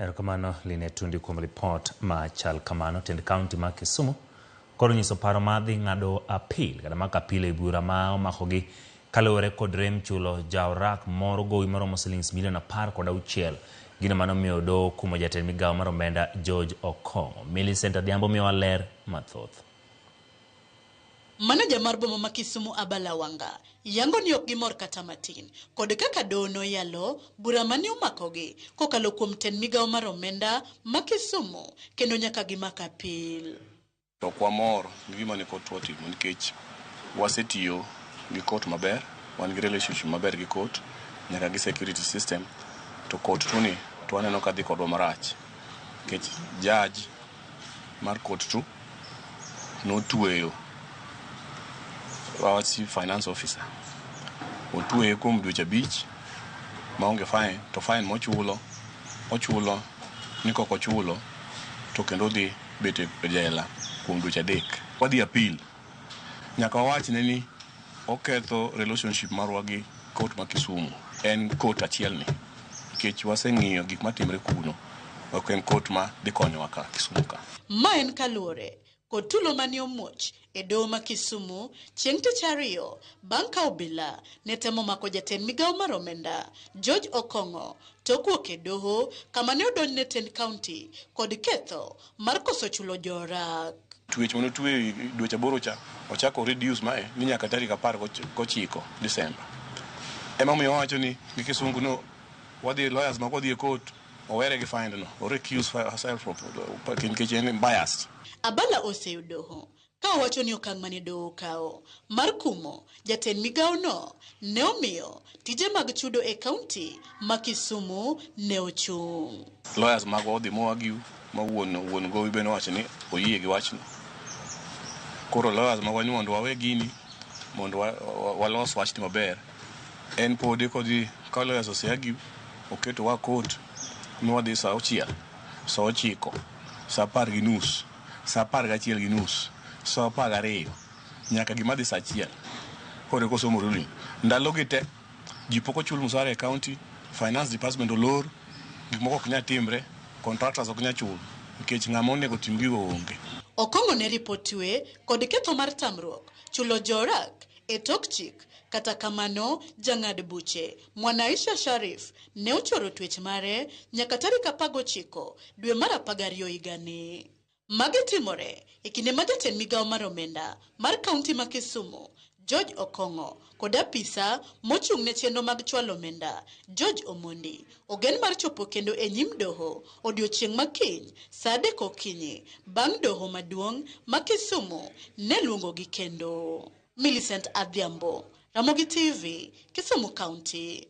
Erokamano Line Tundi kuom ripot machal kamano. Tend kaunti ma Kisumu koro onyiso paro mar dhi ng'ado apil kata mako apil e bura ma omakogi kaluwore kod rem chulo jaorak moro gowi maromo silings milion 16. Gino mane omiyo doho okumo jatend migawo mar omenda George Okong'o. Millicent Adhiambo miyowa ler mathoth. Maneja mar boma ma Kisumu Abala Wanga yango ni ok gimor kata matin kod kaka doho noyalo bura mane omakogi kokalo kuom tend migawo mar omenda ma Kisumu kendo nyaka gimak apil. Ok wamor gi gima ne court otimo nikech wasetiyo gi court maber, wan gi relationship maber gi court nyaka gi security system to court tu ni to waneno ka dhi kodwa marach nikech judge mar court tu notweyo our chief finance officer otweye kuom dweche 5 maonge fine to fine mochulo ochulo ni kok ochulo to kendo odhi bet e jela kuom dweche 3. Wadhi appeal nyaka wawachne ni oketho relationship marwa gi court ma Kisumu en court achiel ni nikech waseng'iyo gik matimre kuno ok en court ma dhi konyowa ka Kisumu ka. Ma en kaluwore kod tulo mane omuoch e doho ma Kisumu chieng' tich ariyo bang' ka obila ne temo mako jatend migawo mar omenda George Okong'o tok wuok e doho kama ne odonjne tend kaunti kod ketho mar koso chulo jorak. Twech mane otweyo dweche 8 cha ochako reduce mae ni nyaka tarik 19 December. Ema omiyo wawacho ni gi kisungu no wadhi lawyers magwa odhi e court owere gi find no o recuse herself nikech en biased. Abala oseyo doho ka owacho ni okang' mane doho okawo mar kumo jatend migawo no ne omiyo tije mag chudo e kaunti ma Kisumu ne ochung'. Lawyers magwa odhi moargue ma wuon gowi bende owacho ni oyie gi wachno. Koro lawyers magwa ni mondo wawe gini mondo walos wachni maber. En podi kodhi ka lawyers ose argue oketo wa court ni wadhi saa 6, saa 9, saa 10:30, saa 11:30, saa 12 nyaka gima dhi saa 1. Koro eka osomo ruling. Ndalogi te ji pok ochul msara e county, finance department olor, gik moko ok nyal timre, contractors ok nyal chul nikech ng'ama onego tim gigo onge. Okong'o ne ripot twe kod ketho mar tamruok chulo jorak e tok chik. Kata kamano, jang'ad buche Mwanaisha Sharif ne ochoro twech mare nyaka tarik 19 dwe mar 12 higani. Magi timore e kinde ma jatend migawo mar omenda mar kaunti ma Kisumu George Okong'o kod apisa mochung' ne chenro mag chwalo omenda George Omondi ogen mar chopo kendo e nyim doho odiochieng' ma kiny saa 3 okinyi bang' doho maduong' ma Kisumu ne luongogi kendo. Millicent Adhiambo, Ramogi TV, Kisumu County.